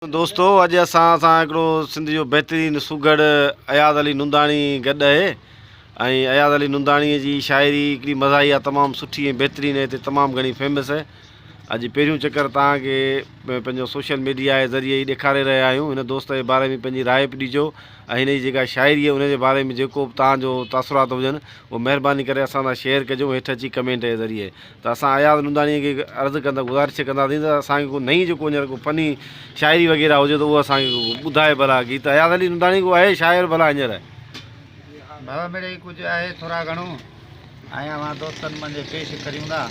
دوستو اڄ اسان سان هڪڙو سنڌ جو بهترين سگهڙ اياز علي ننداڻي گڏ اهي ۽ اياز علي ننداڻي جي شاعري هڪڙي مزاحيه تمام سٺي ۽ بهترين هتي تمام گهڻي فيمس اهي اڄ پهريون چڪر توهان کي پنهنجو سوشل ميڊيا جي ذريعي ئي ڏيکاري رهيا آهيون هن دوست جي باري ۾ پنهنجي راء به ڏجو ۽ هن جي جيڪا شاعري آهي ان جي باري ۾ جيڪو به توهان جو تاثرات هجن اهو مهرباني ڪري اسان سان شيئر ڪجو هيٺ اچي ڪمينٽ جي ذريعي ته اسان اياز ننداڻي کي عرض ڪندا گذارش ڪنداسين ته اسان کي ڪو نئين جيڪو هينئر ڪو فني شاعري وغيره هجي ته اهو اسان کي ٻڌائي ڀلا ڪي ته اياز علي ننداڻي ڪو آهي شاعر ڀلا هينئر. ڀاء مڙئي ڪجهه آهي ٿورا گهڻو ۽ اوهان دوستن منجهه پيش ڪريون ٿا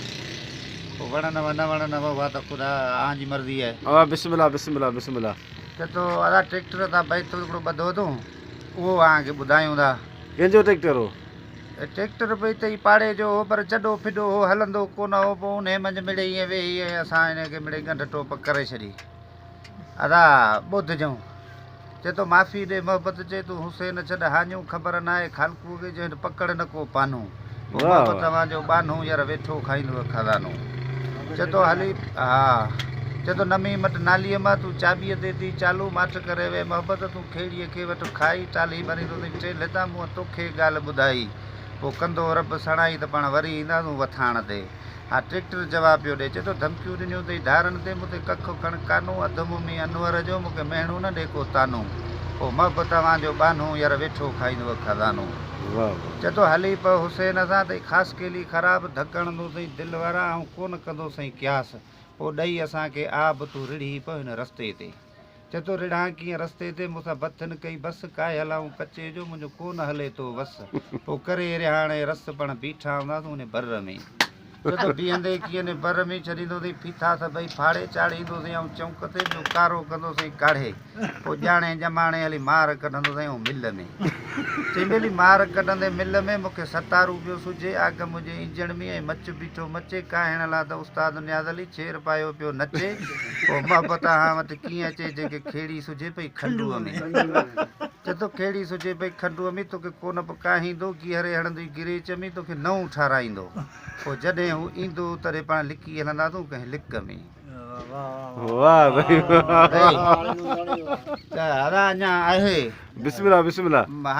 پوء وڻنو نه وڻنو اها ته خدا اوهان جي مرضي آهي. اوهان بسم الله بسم الله بسم الله. چئي ٿو ادا ٽريڪٽر تان بيت هڪڙو ٻڌو اٿئون اهو اوهان کي ٻڌايون ٿا. ڪنهن جو ٽريڪٽر هو؟ ٽريڪٽر به اتي ئي پاڙي جو هو پر چڏو ڦڏو هو، هلندو ڪونه هو، پوء انهيء منجهه مڙئي ائين ويهي ۽ اسان انهيء کي مڙئي ڳنڍ ٽوپ ڪري ڇڏي. ادا ٻڌجئون. چئي ٿو معافي ڏي محبت چئي تون حسين ڇڏ هاڃون خبر ناهي خالقوء کي جو هن پڪڙ نه ڪو پانهون پوء محبت اوهان جو ٻانهون ير ويٺو کائيندو خزانو. چئي ٿو هلي ها. چئي ٿو نمي مٽ ناليء مان تون چاٻيء تي ٿي چالو ماٺ ڪري ويهه محبت تون کيڙيء کي وٺ کائي ٽالهي ڀريندو تئين ٽيلهه تان مون توکي ڳالهه ٻڌائي پوء ڪندو رب سڻائي ته پاڻ وري اينداسون وٿاڻ تي ها ٽريڪٽر جواب پيو ڏي چئي ٿو ڌمڪيون ڏنيون تئي ڌارن تي مون تي ڪک کڻ ڪانو اڌ مون ۾ انور جو مون کي مهڻو نه ڏي ڪو طعنو پوء محبت اوهان جو ٻانهو ير ويٺو کائيندو خزانو چئي ٿو هلي پئه حسين سان تئي خاصخيلي خراب ڌڪ هڻندو سئين دل وارا آئون ڪونه ڪندو سئين قياس پوء ڏئي اسان کي آب تون رڙهي پئه هن رستي تي. چئي ٿو رڙهان ڪيئن رستي تي مون سان بٿ نه ڪئي بس ڪاهيل آئون ڪچي جو منهنجو ڪو نه هلي ٿو وس پوء ڪري رهاڻي رس پڻ بيٺا هونداسون انهي بر ۾. چئي ٿو بيهندي ڪيئن انهي بر ۾ ڇڏيندوسين ڦيٿا سڀئي ڦاڙي چاڙهيندوسين آئون چونڪ تي ٻيو ڪارو ڪندوسين ڪاڙهي. پوء ڄاڻي ڄماڻي هلي مار ڪڍندو سائين اهو مل ۾. چئي ٻيلي مار ڪڍندي مل ۾ مون کي ستارو پيو سجهي، آگ منهنجي انجڻ ۾ ۽ مچ بيٺو مچي، ڪاهڻ لا ته استاد نياز علي ڇير پايو پيو نچي، پوء محبت هان وٽ ڪيئن اچي جنهن کي کيڙي سجهي پئي کنڊوء ۾. چئي ٿو کيڙي سجهي پئي کنڊوء ۾ توکي ڪونه به ڪاهيندو، گيهري هڻندوئي گريچ ۾ توکي نئون ٺاراهيندو. پوء جڏهن هو ايندو تڏهن پاڻ لڪي هلنداسون ڪنهن لڪ ۾. واه ڀائي واه. ته ادا اڃا آهي. بسم الله بسم الله.